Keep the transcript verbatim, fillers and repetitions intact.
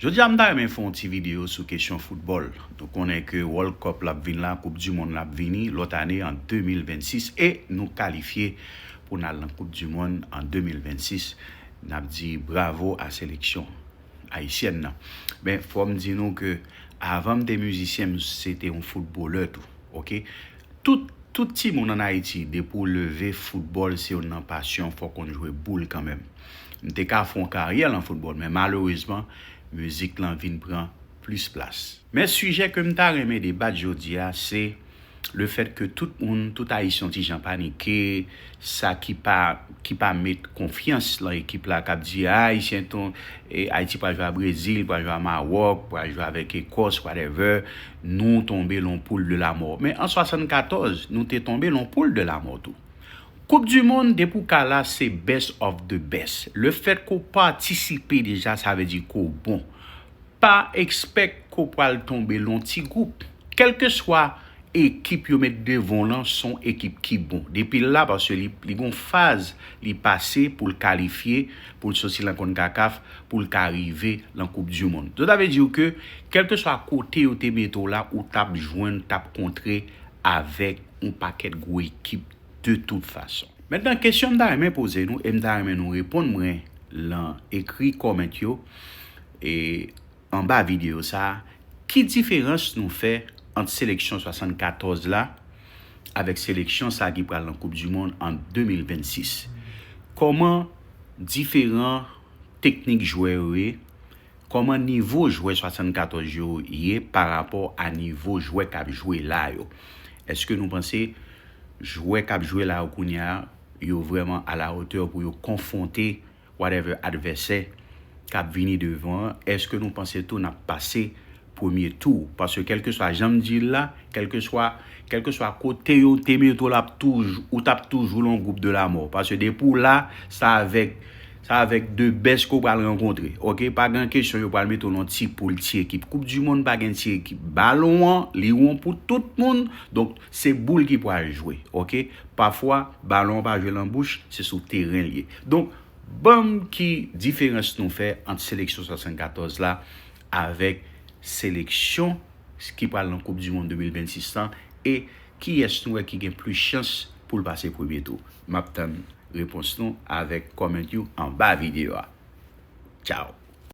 Jodi a m ta renmen fè yon ti videyo sou kesyon foutbòl. Nou konnen ke World Cup l ap vin la, Koup di Mond l ap vini lòt ane an de mil vennsis e nou kalifye pou n al nan Koup di Mond an de mil vennsis. N ap di bravo a seleksyon ayisyèn nan. Men fò m di nou ke avan m te mizisyen, m se te yon foutbolè tou. Oke? Tout, tout timoun ann Ayiti, depi w leve, foutbòl se youn nan pasyon, fò w konn jwe boul kanmenm. M te ka fè yon karyè nan foutbòl, men malerezman, mizik lan vin pran plis plas. Men sijè ke m ta renmen debat jodi a, se lefèt ke tout moun, tout Ayisyen yon ti jan panike, sa ki pa, ki pa met konfyans lan ekip la, k ap di, a, Ayisyen ton, e, Ayiti pral jwe a Brezil, pral jwe a Mawòk, pral jwe avèk Ekòs, whatever, nou tonbe lan poul de lamò. Men an swasannkatòz, nou te tonbe lan poul de lamò tou. Koup di Mond, depi w ka la, se best of the best. Lefèt ke w patisipe deja, sa vle di ke w bon. Pa expect ke w pral tonbe lan ti gwoup. Kèlkeswa ekip yo met devan w lan, se yon ekip ki bon. Depi l la, paske li, li gon faz li pase pou l kalifye, pou l soti lan CONCACAF, pou l ka rive lan Koup di Mond. Donk, sa vle di ke, kèlkeswa kote yo te mete w la, ou t ap jwenn, t ap kontre avèk yon pakèt gwo ekip de tout fason. Mentnan, kesyon m ta renmen poze nou, e m ta renmen nou reponn mwen lan ekri comment yo, e anba videyo sa a, ki diferans nou fè ant seleksyon swasannkatòz la avèk seleksyon sa a ki pral nan Koup di Mond an de mil vennsis? Kòman diferan teknik jwè yo ye? Kòman nivo jwè swasannkatòz yo ye parapò a nivo jwè k ap jwe la yo? Èske nou panse jwè k ap jwe la yo kounye a, yo vrèman a la hauteur pou yo konfwonte whatever advèsè k ap vini devan an? Èske nou panse tou n ap pase premye tou? Paske kèlkeswa jan m di l la, kèlkeswa, kèlkeswa kote yo te mete w la, ap toujou, ou t ap toujou lan gwoup de lamò. Paske depi w la, sa avèk, sa avèk the best ke w pral rankontre. Oke, pa gen kesyon yo pral mete w lan ti poul, ti ekip. Koup di Mond pa gen ti ekip. Balon an, li won pou tout moun. Donk, se boul ki pral jwe. Oke? Pafwa, balon an pa jwe lan bouch, se sou teren l ye. Donk, ban m ki diferans nou fè ant seleksyon swasannkatòz la avèk seleksyon ki pral nan Koup di Mond de mil vennsis lan, e kiyès nou wè ki gen plis chans pou l pase premye tou? M ap tann repons nou avèk comment yo anba videyo a. Tchao!